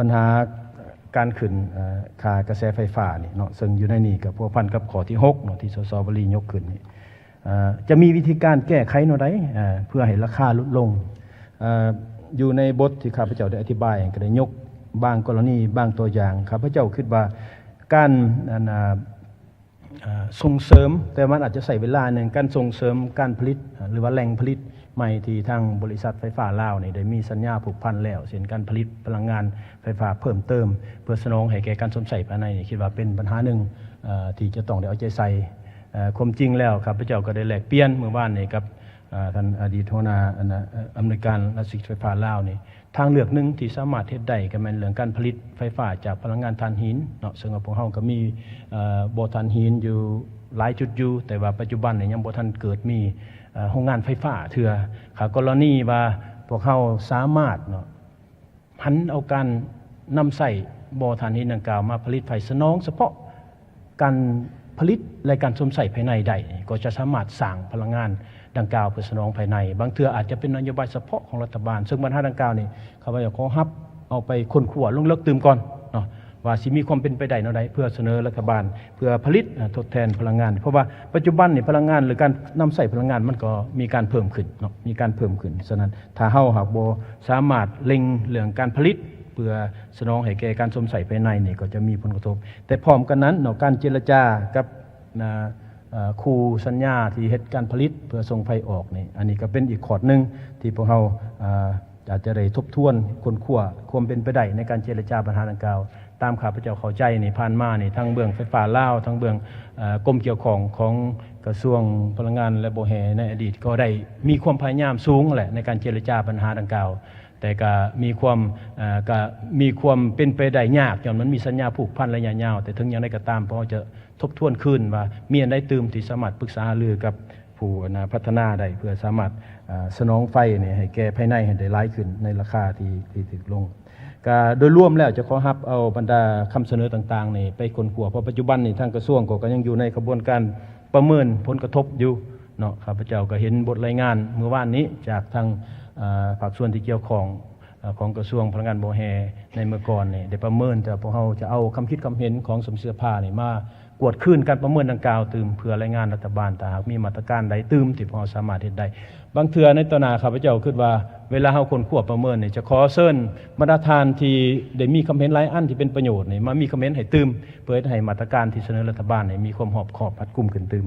ບັນຫາການຂຶ້ນ ເອີ ຄ່າກະແສໄຟຟ້ານີ້ເນາະ ເຊິ່ງຢູ່ໃນນີ້ກໍພົວພັນກັບຂໍ້ທີຫົກເນາະ ທີ່ ສສ ວະລີ ຍົກຂຶ້ນນີ້ ເອີ ຈະມີວິທີການແກ້ໄຂແນວໃດ ເອີ ເພື່ອໃຫ້ລາຄາຫຼຸດລົງ? ເອີ ຢູ່ໃນບົດທີ່ຂ້າພະເຈົ້າໄດ້ອະທິບາຍ ກໍໄດ້ຍົກບາງກໍລະນີ ບາງຕົວຢ່າງ. ຂ້າພະເຈົ້າຄິດວ່າການ ອັນ ເອີ ເອີ ສົ່ງເສີມ, ແຕ່ມັນອາດຈະໃຊ້ເວລາໜຶ່ງ, ການສົ່ງເສີມການຜະລິດ ເອີ ຫຼືວ່າແຫຼ່ງຜະລິດໃໝ່ທີ່ທາງບໍລິສັດໄຟຟ້າລາວນີ້ໄດ້ມີສັນຍາຜູກພັນແລ້ວ, ເຊັ່ນ ການຜະລິດພະລັງງານໄຟຟ້າເພີ່ມເຕີມ ເພື່ອສະໜອງໃຫ້ແກ່ການຊົມໃຊ້ພາຍໃນນີ້ ຄິດວ່າເປັນບັນຫາໜຶ່ງ ເອີ ທີ່ຈະຕ້ອງໄດ້ເອົາໃຈໃສ່. ເອີ ຄວາມຈິງແລ້ວ ຂ້າພະເຈົ້າກໍໄດ້ແລກປ່ຽນມື້ວານນີ້ກັບ ເອີ ທ່ານອະດີດຫົວໜ້າ ອັນ ເອີ ອຳນວຍການລັດວິສາຫະກິດໄຟຟ້າລາວນີ້ ທາງເລືອກໜຶ່ງທີ່ສາມາດເຮັດໄດ້ກໍແມ່ນເລື່ອງການຜະລິດໄຟຟ້າຈາກພະລັງງານຖ່ານຫີນເນາະ, ເຊິ່ງວ່າພວກເຮົາກໍມີ ເອີ ບໍ່ຖ່ານຫີນຢູ່ຫຼາຍຈຸດຢູ່, ແຕ່ວ່າປັດຈຸບັນນີ້ຍັງບໍ່ທັນເກີດມີ ເອີ ໂຮງງານໄຟຟ້າເທື່ອ. ຖ້າກໍລະນີວ່າພວກເຮົາສາມາດເນາະ ຫັນເອົາການນຳໃຊ້ບໍ່ຖ່ານຫີນດັ່ງກ່າວມາຜະລິດໄຟສະໜອງສະເພາະການຜະລິດ ແລະ ການຊົມໃຊ້ພາຍໃນໄດ້, ກໍຈະສາມາດສ້າງພະລັງງານດັ່ງກ່າວເພື່ອສະໜອງພາຍໃນ. ບາງເທື່ອອາດຈະເປັນນະໂຍບາຍສະເພາະຂອງລັດຖະບານ, ເຊິ່ງບັນຫາດັ່ງກ່າວນີ້ ຂ້າພະເຈົ້າຂໍຮັບເອົາໄປຄົ້ນຄວ້າລົງເລິກຕື່ມກ່ອນເນາະ ວ່າຊິມີຄວາມເປັນໄປໄດ້ແນວໃດ ເພື່ອສະເໜີລັດຖະບານ ເພື່ອຜະລິດ ເອີ ທົດແທນພະລັງງານ. ເພາະວ່າປັດຈຸບັນນີ້ພະລັງງານ ຫຼື ການນຳໃຊ້ພະລັງງານມັນກໍມີການເພີ່ມຂຶ້ນເນາະ, ມີການເພີ່ມຂຶ້ນ. ສະນັ້ນ ຖ້າເຮົາຫາກບໍ່ສາມາດເລັ່ງເລື່ອງການຜະລິດ ເພື່ອສະໜອງໃຫ້ແກ່ການຊົມໃຊ້ພາຍໃນນີ້ ກໍຈະມີຜົນກະທົບ. ແຕ່ພ້ອມກັນນັ້ນເນາະ ການເຈລະຈາກັບ ນະ ເອີ ຄູ່ສັນຍາທີ່ເຮັດການຜະລິດເພື່ອສົ່ງໄຟອອກນີ້ ອັນນີ້ກໍເປັນອີກຂອດໜຶ່ງທີ່ພວກເຮົາ ເອີ ອາດຈະໄດ້ທົບທວນຄົ້ນຄວ້າຄວາມເປັນໄປໄດ້ໃນການເຈລະຈາບັນຫາດັ່ງກ່າວ. ຕາມຂ້າພະເຈົ້າເຂົ້າໃຈນີ້ ຜ່ານມານີ້ ທັງເບື້ອງໄຟຟ້າລາວ ທັງເບື້ອງ ເອີ ກົມກ່ຽວຂ້ອງຂອງກະຊວງພະລັງງານ ແລະ ບໍ່ແຮ່ໃນອະດີດ ກໍໄດ້ມີຄວາມພະຍາຍາມສູງແຫຼະໃນການເຈລະຈາບັນຫາດັ່ງກ່າວ, ແຕ່ກະມີຄວາມ ເອີ ກະມີຄວາມເປັນໄປໄດ້ຍາກ ຍ້ອນມັນມີສັນຍາຜູກພັນໄລຍະຍາວ. ແຕ່ເຖິງຢ່າງໃດກໍຕາມ ພວກເຮົາຈະ ທົບທວນຄືນວ່າມີອັນໃດຕື່ມທີ່ສາມາດປຶກສາຫາລືກັບຜູ້ ອັນ ນະ ພັດທະນາໄດ້ ເພື່ອສາມາດ ເອີ ສະໜອງໄຟນີ້ໃຫ້ແກ່ພາຍໃນໃຫ້ໄດ້ຫຼາຍຂຶ້ນໃນລາຄາທີ່ ທີ່ຖືກລົງ. ກະໂດຍລວມແລ້ວຈະຂໍຮັບເອົາບັນດາຄຳສະເໜີຕ່າງໆນີ້ໄປຄົ້ນຄວ້າ, ເພາະປັດຈຸບັນນີ້ທາງກະຊວງກໍ ກໍຍັງຢູ່ໃນຂະບວນການປະເມີນຜົນກະທົບຢູ່ເນາະ. ຂ້າພະເຈົ້າກໍເຫັນບົດລາຍງານມື້ວານນີ້ຈາກທາງ ເອີ ພາກສ່ວນທີ່ກ່ຽວຂ້ອງ ເອີ ຂອງກະຊວງພະລັງງານບໍ່ແຮ່ໃນເມື່ອກ່ອນນີ້ໄດ້ປະເມີນ, ແຕ່ພວກເຮົາຈະເອົາຄຳຄິດຄຳເຫັນຂອງສະມາຊິກສະພານີ້ມາກວດຄືນການປະເມີນດັ່ງກ່າວຕື່ມ ເພື່ອລາຍງານລັດຖະບານ ຖ້າຫາກມີມາດຕະການໃດຕື່ມທີ່ພວກເຮົາສາມາດເຮັດໄດ້. ບາງເທື່ອໃນຕໍ່ໜ້າ ຂ້າພະເຈົ້າຄິດວ່າເວລາເຮົາຄົ້ນຄວ້າປະເມີນນີ້ ຈະຂໍເຊີນບັນດາທ່ານທີ່ໄດ້ມີຄຳເຫັນຫຼາຍອັນທີ່ເປັນປະໂຫຍດນີ້ ມາມີຄຳເຫັນໃຫ້ຕື່ມ ເພື່ອເຮັດໃຫ້ມາດຕະການທີ່ສະເໜີລັດຖະບານນີ້ມີຄວາມຮອບຄອບຮັດກຸມຂຶ້ນຕື່ມ.